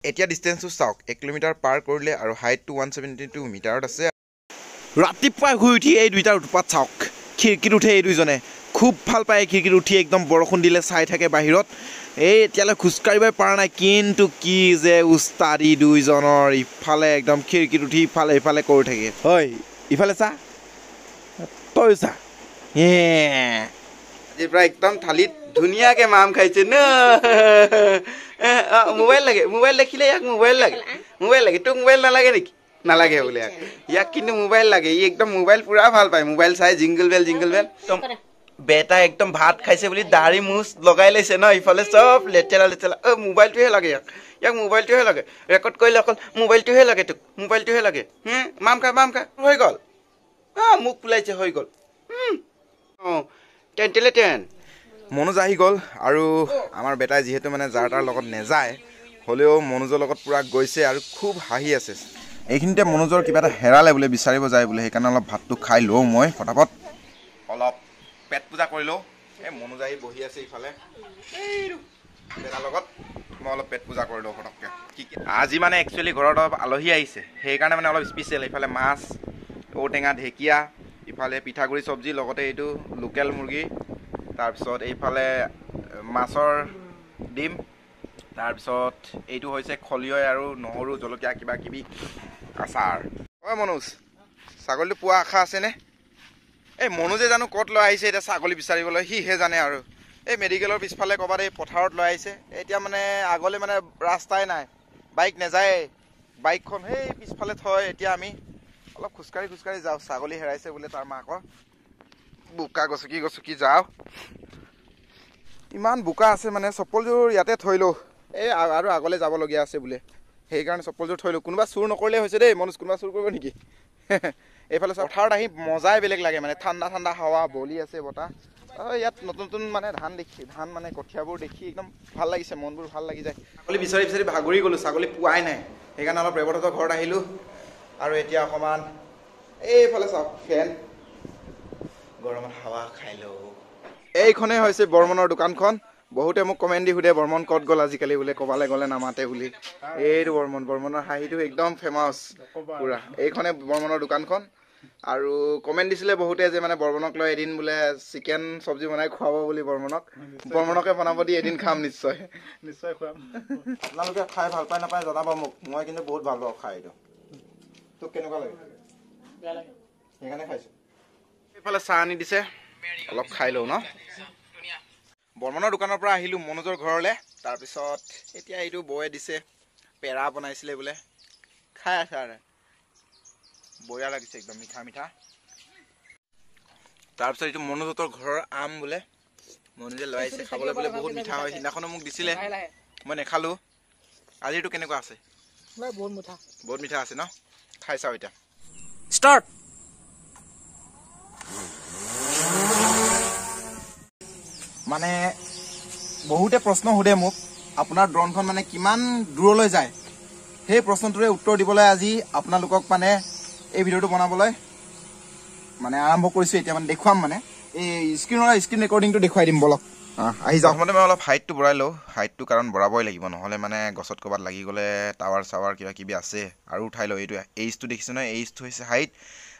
এতিয়া ডিষ্টেঞ্চটো চাওক, 1 কিলোমিটাৰ পাৰ কৰিলে আৰু হাইটটো 172 মিটাৰত আছে। ৰাতিপুৱাই শুই উঠি এই দুইটাৰ উৎপাত চাওক, খিৰিকীত উঠে এই দুইজনে, খুব ভাল পায় খিৰিকীত উঠি, একদম বৰষুণ দিলে চাই থাকে বাহিৰত। এই এতিয়ালৈ খোজকাঢ়িবই পৰা নাই, কিন্তু কি যে উস্তাদি দুইজনৰ, ইফালে একদম খিৰিকীত উঠি ইফালে ইফালে কৰি থাকে। ঐ ইফালে চা, তয়ো চা। আজিৰ পৰা একদম থালিত ধুনীয়াকৈ মাম খাইছে ন। মোবাইল লাগে, মোবাইল দেখিলে ইয়াক মোবাইল লাগে, মোবাইল লাগে। তোক মোবাইল নালাগে নেকি? নালাগে বোলে ইয়াক, ইয়াক কিন্তু মোবাইল লাগে। ই একদম মোবাইল পুৰা ভাল পায়, মোবাইল চাই জিংগল বেল জিংগল বেল। একদম বেটা একদম ভাত খাইছে বুলি দাড়ি মোচ লগাই লৈছে ন, ইফালে চব লেতেৰা লেতেৰা। অ' মোবাইলটোহে লাগে ইয়াক, ইয়াক মোবাইলটোহে লাগে। ৰেকৰ্ড কৰিলে অকল মোবাইলটোহে লাগে তোক, মোবাইলটোহে লাগে। মাম খা, মাম খা, হৈ গ'ল। অঁ মোক ওলাইছে, হৈ গ'ল। অঁ টেন টেন। মনোজ আহি গ'ল আৰু আমাৰ বেটাই যিহেতু মানে যাৰ তাৰ লগত নেযায়, হ'লেও মনোজৰ লগত পূৰা গৈছে আৰু খুব হাঁহি আছে। এইখিনিতে মনোজৰ কিবা এটা হেৰালে বোলে, বিচাৰিব যায় বোলে, সেইকাৰণে অলপ ভাতটো খাই লওঁ মই ফটাফট, অলপ পেট পূজা কৰি লওঁ। এই মনোজ আহি বহি আছে ইফালে বেটাৰ লগত, মই অলপ পেট পূজা কৰি লওঁ ফটককৈ। কি আজি মানে একচুৱেলি ঘৰত অলপ আলহী আহিছে, সেইকাৰণে মানে অলপ স্পেচিয়েল। ইফালে মাছ, ঔটেঙা, ঢেকীয়া, ইফালে পিঠাগুড়ি চব্জি, লগতে এইটো লোকেল মুৰ্গী, তাৰপিছত এইফালে মাছৰ ডিম, তাৰপিছত এইটো হৈছে খলিয়ৈ আৰু নহৰু জলকীয়া কিবা কিবি আচাৰ। অ' মনোজ, ছাগলীটো পোৱা আশা আছেনে? এই মনোজে জানো ক'ত লৈ আহিছে এতিয়া ছাগলী বিচাৰিবলৈ, সিহে জানে আৰু। এই মেডিকেলৰ পিছফালে ক'ৰবাত এই পথাৰত লৈ আহিছে। এতিয়া মানে আগলৈ মানে ৰাস্তাই নাই, বাইক নাযায়, বাইকখন সেই পিছফালে থয়। এতিয়া আমি অলপ খোজকাঢ়ি খোজকাঢ়ি যাওঁ, ছাগলী হেৰাইছে বোলে তাৰ মাকৰ। বোকা গছকি গছকি যাওঁ, ইমান বোকা আছে মানে চপ্পলযোৰ ইয়াতে থৈ লওঁ। এই আৰু আগলৈ যাবলগীয়া আছে বোলে, সেইকাৰণে চপ্পলযোৰ থৈ লওঁ। কোনোবা চুৰ নকৰিলেই হৈছে দেই মনোজ, কোনোবা চুৰ কৰিব নেকি? এইফালে পথাৰত আহি মজাই বেলেগ লাগে মানে, ঠাণ্ডা ঠাণ্ডা হাৱা বলি আছে, বতাহ। ইয়াত নতুন নতুন মানে ধান দেখি, ধান মানে কঠীয়াবোৰ দেখি একদম ভাল লাগিছে, মনবোৰ ভাল লাগি যায়। ছাগলী বিচাৰি বিচাৰি ভাগৰি গ'লোঁ, ছাগলী পোৱাই নাই, সেইকাৰণে অলপ ৰেৱতহঁতৰ ঘৰত আহিলোঁ। আৰু এতিয়া অকণমান এইফালে চাওক, ফেন, গৰমত হাৱা খাই লওঁ। এইখনেই হৈছে বৰ্মনৰ দোকানখন। বহুতে মোক কমেণ্ট দি সোধে বৰ্মন ক'ত গ'ল আজিকালি বোলে, ক'বালৈ গ'লে নামাতে বুলি। এইটো বৰ্মন, বৰ্মনৰ হাঁহিটো একদম ফেমাছ পূৰা। এইখনে বৰ্মনৰ দোকানখন। আৰু কমেণ্ট দিছিলে বহুতে যে মানে বৰ্মনক লৈ এদিন বোলে চিকেন চব্জি বনাই খুৱাব বুলি, বৰ্মনক, বৰ্মনকে বনাব দি এদিন খাম নিশ্চয়, নিশ্চয় খুৱাম। আপোনালোকে খাই ভাল পায় নাপায় জনাব মোক, মই কিন্তু বহুত ভাল পাওঁ খাই। এইটো তোক কেনেকুৱা লাগে? সেইকাৰণে খাইছোঁ। এইফালে চাহ আনি দিছে, অলপ খাই লওঁ ন। বৰ্মনৰ দোকানৰ পৰা আহিলোঁ মনোজৰ ঘৰলৈ। তাৰপিছত এতিয়া এইটো বৌয়ে দিছে, পেৰা বনাইছিলে বোলে, খাই আছে আৰু বঢ়িয়া লাগিছে একদম মিঠা মিঠা। তাৰপিছত এইটো মনোজহঁতৰ ঘৰৰ আম বোলে, মনোজে লৈ আহিছে খাবলৈ বোলে, বহুত মিঠা হয়। সিদিনাখনো মোক দিছিলে, মই নেখালোঁ। আজিৰটো কেনেকুৱা আছে? বহুত মিঠা, বহুত মিঠা আছে ন। খাই চাওঁ এতিয়া। ষ্টাৰ্ট। মানে বহুতে প্ৰশ্ন সোধে মোক, আপোনাৰ ড্ৰোনখন মানে কিমান দূৰলৈ যায়? সেই প্ৰশ্নটোৰে উত্তৰ দিবলৈ আজি আপোনালোকক মানে এই ভিডিঅ'টো বনাবলৈ মানে আৰম্ভ কৰিছোঁ। এতিয়া মানে দেখুৱাম, মানে এই স্ক্ৰীণ ৰেকৰ্ডিংটো দেখুৱাই দিম, বলক আহি যাওক। প্ৰথমতে মই অলপ হাইটটো বঢ়াই লওঁ, হাইটটো কাৰণ বঢ়াবই লাগিব, নহ'লে মানে গছত ক'ৰবাত লাগি গ'লে টাৱাৰ চাৱাৰ কিবা কিবি আছে। আৰু উঠাই লওঁ। এইটো এইচটো দেখিছে নহয়, এইচটো হৈছে হাইট,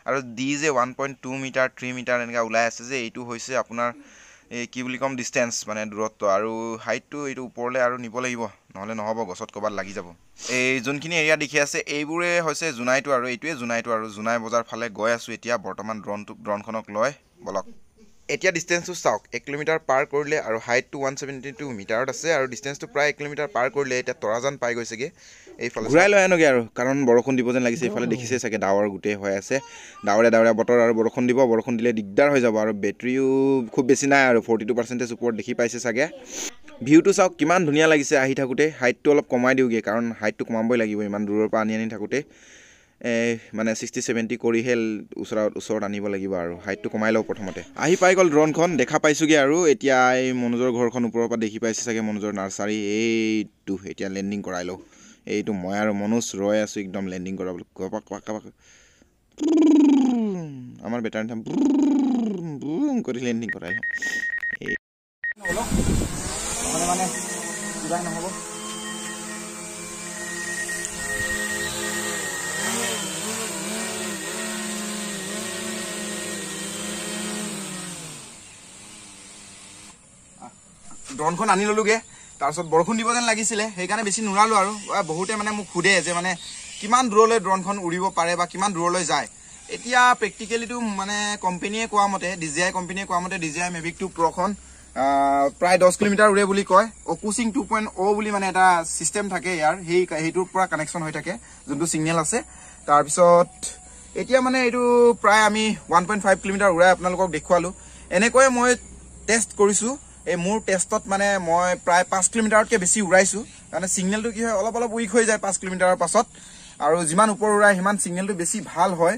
আৰু ডি যে 1.2 মিটাৰ 3 মিটাৰ এনেকৈ ওলাই আছে যে, এইটো হৈছে আপোনাৰ এই কি বুলি ক'ম ডিষ্টেঞ্চ মানে দূৰত্ব। আৰু হাইটটো এইটো ওপৰলৈ আৰু নিব লাগিব, নহ'লে নহ'ব, গছত ক'ৰবাত লাগি যাব। এই যোনখিনি এৰিয়া দেখি আছে এইবোৰে হৈছে জোনাইটো, আৰু এইটোৱে জোনাইটো। আৰু জোনাই বজাৰ ফালে গৈ আছোঁ এতিয়া বৰ্তমান ড্ৰোনখনক লৈ। বলক। এতিয়া ডিষ্টেঞ্চটো চাওক, 1 কিলোমিটাৰ পাৰ কৰিলে আৰু হাইটটো 172 মিটাৰত আছে, আৰু ডিষ্টেঞ্চটো প্ৰায় 1 কিলোমিটাৰ পাৰ কৰিলে এতিয়া তৰাজান পাই গৈছেগৈ। এইফালে ঘূৰাই লৈ আনোগৈ আৰু, কাৰণ বৰষুণ দিব যেন লাগিছে। এইফালে দেখিছে চাগে ডাৱৰ গোটেই হৈ আছে, ডাৱৰীয়া ডাৱৰীয়া বতৰ আৰু বৰষুণ দিব। বৰষুণ দিলে দিগদাৰ হৈ যাব, আৰু বেটেৰীও খুব বেছি নাই আৰু 42% ওপৰত দেখি পাইছে চাগে। ভিউটো চাওক কিমান ধুনীয়া লাগিছে আহি থাকোঁতে। হাইটটো অলপ কমাই দিওঁগৈ, কাৰণ হাইটটো কমাবই লাগিব ইমান দূৰৰ পৰা আনি আনি থাকোঁতে। মানে 60-70 কৰিহে ওচৰত আনিব লাগিব আৰু হাইটটো কমাই লওঁ প্ৰথমতে। আহি পাই গ'ল ড্ৰোনখন, দেখা পাইছোঁগৈ আৰু এতিয়া এই মনোজৰ ঘৰখন ওপৰৰ পৰা দেখি পাইছে চাগে, মনোজৰ নাৰ্চাৰী। এইটো এতিয়া লেণ্ডিং কৰাই লওঁ। এইটো মই আৰু মনোজ ৰৈ আছোঁ একদম লেণ্ডিং কৰাবলৈ। কাবাক আমাৰ বেটাৰ কৰি লেণ্ডিং কৰাই লওঁ। মানে কিবা নহ'ব। ড্ৰোনখন আনি ল'লোগৈ। তাৰপিছত বৰষুণ দিব যেন লাগিছিলে, সেইকাৰণে বেছি নুৰালোঁ আৰু। বহুতে মানে মোক সোধে যে মানে কিমান দূৰলৈ ড্ৰোনখন উৰিব পাৰে বা কিমান দূৰলৈ যায়। এতিয়া প্ৰেক্টিকেলিটো মানে কোম্পেনীয়ে কোৱা মতে, DJI কোম্পেনীয়ে কোৱা মতে DJI Mavic 2 Proখন প্ৰায় 10 কিলোমিটাৰ উৰে বুলি কয়। অকুচিং 2.0 বুলি মানে এটা চিষ্টেম থাকে ইয়াৰ, সেইটোৰ পৰা কানেকশ্যন হৈ থাকে যোনটো ছিগনেল আছে। তাৰপিছত এতিয়া মানে এইটো প্ৰায় আমি 1.5 কিলোমিটাৰ উৰাই আপোনালোকক দেখুৱালোঁ। এনেকৈয়ে মই টেষ্ট কৰিছোঁ। এই মোৰ টেষ্টত মানে মই প্ৰায় 5 কিলোমিটাৰতকৈ বেছি উৰাইছোঁ। মানে ছিগনেলটো কি হয়, অলপ অলপ উইক হৈ যায় 5 কিলোমিটাৰৰ পাছত, আৰু যিমান ওপৰ উৰাই সিমান ছিগনেলটো বেছি ভাল হয়।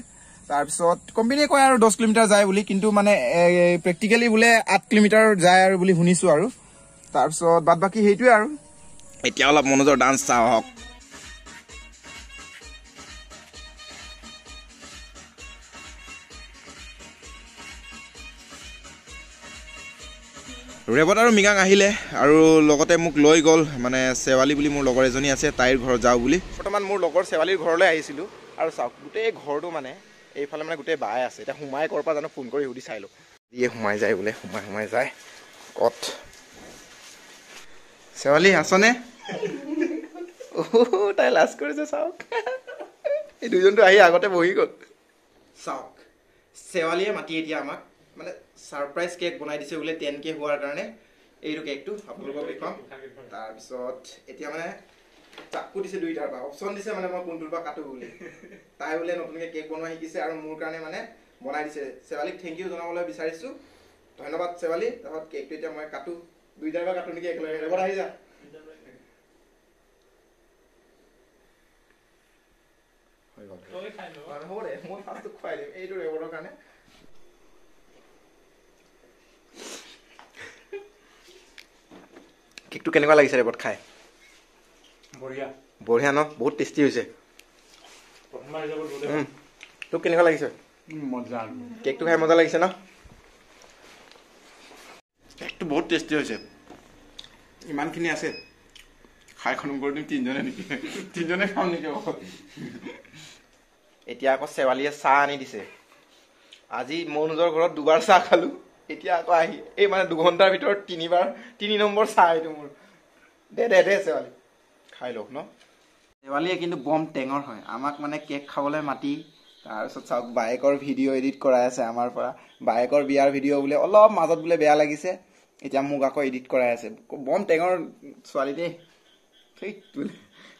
তাৰপিছত কোম্পেনীয়ে কয় আৰু 10 কিলোমিটাৰ যায় বুলি, কিন্তু মানে প্ৰেক্টিকেলি বোলে 8 কিলোমিটাৰ যায় আৰু বুলি শুনিছোঁ আৰু। তাৰপিছত বাদ বাকী সেইটোৱে আৰু। এতিয়া অলপ মনোজৰ ডান্স চাওঁ আহক। ৰেৱত আৰু মৃগাং আহিলে আৰু লগতে মোক লৈ গ'ল, মানে শেৱালি বুলি মোৰ লগৰ এজনী আছে, তাইৰ ঘৰত যাওঁ বুলি। বৰ্তমান মোৰ লগৰ শেৱালিৰ ঘৰলৈ আহিছিলোঁ আৰু চাওক গোটেই ঘৰটো মানে এইফালে মানে গোটেই বাই আছে। এতিয়া সোমাই ক'ৰ পৰা জানো, ফোন কৰি সুধি চাই লওঁ। দিয়ে সোমাই যায় বোলে, সোমাই সোমাই যায়। ক'ত শেৱালি আছনে? তাই লাজ কৰিছে চাওক। এই দুজনটো আহি আগতে বহি গ'ল। চাওক শেৱালিয়ে মাতি এতিয়া আমাক মানে ছাৰপ্ৰাইজ কেক বনাই দিছে বোলে 10K হোৱাৰ কাৰণে। এইটো কেকটো আপোনালোকক দেখুৱাম। তাৰপিছত এতিয়া মানে চাকু দিছে দুইটাৰ পৰা, অপশ্যন দিছে মানে মই কোনটোৰ পৰা কাটো বুলি। তাই বোলে নতুনকৈ কেক বনোৱা শিকিছে আৰু মোৰ কাৰণে মানে বনাই দিছে। শেৱালিক thank U জনাবলৈ বিচাৰিছোঁ, ধন্যবাদ শেৱালি। তাৰপিছত কেকটো এতিয়া মই কাটো, দুইটাৰ পৰা কাটো নেকি একেলগে? ৰেৱত আহি যা। হ'ব দে, মই ফাৰ্ষ্টটো খুৱাই দিম এইটো ৰেৱতৰ কাৰণে। কেকটো কেনেকুৱা লাগিছে ৰেৱত খাই? বঢ়িয়া। বঢ়িয়া ন, বহুত টেষ্টি হৈছে। তোক কেনেকুৱা লাগিছে? মজা। কেকটো খাই মজা লাগিছে ন? কেকটো বহুত টেষ্টি হৈছে। ইমানখিনি আছে, খাই খতম কৰি দিম তিনিজনে নেকি? তিনিজনে খাম নেকি? এতিয়া আকৌ শেৱালিয়ে চাহ আনি দিছে। আজি মনোজৰ ঘৰত দুবাৰ চাহ খালোঁ, এতিয়া আকৌ আহি এই মানে 2 ঘণ্টাৰ ভিতৰত তিনিবাৰ, 3 নম্বৰ চাহ এইটো মোৰ। দে দে দে শেৱালি, খাই লওক ন। শেৱালিয়ে কিন্তু বম টেঙৰ হয়, আমাক মানে কেক খাবলৈ মাতি তাৰপিছত চাওক বায়েকৰ ভিডিঅ' এডিট কৰাই আছে আমাৰ পৰা। বায়েকৰ বিয়াৰ ভিডিঅ' বোলে অলপ মাজত বোলে বেয়া লাগিছে, এতিয়া মোক আকৌ এডিট কৰাই আছে। বম টেঙৰ ছোৱালী দেই, ঠিক বোলে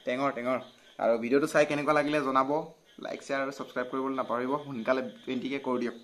টেঙৰ টেঙৰ। আৰু ভিডিঅ'টো চাই কেনেকুৱা লাগিলে জনাব, লাইক শ্বেয়াৰ আৰু ছাবস্ক্ৰাইব কৰিবলৈ নাপাহৰিব। সোনকালে 20K কৰি দিয়ক।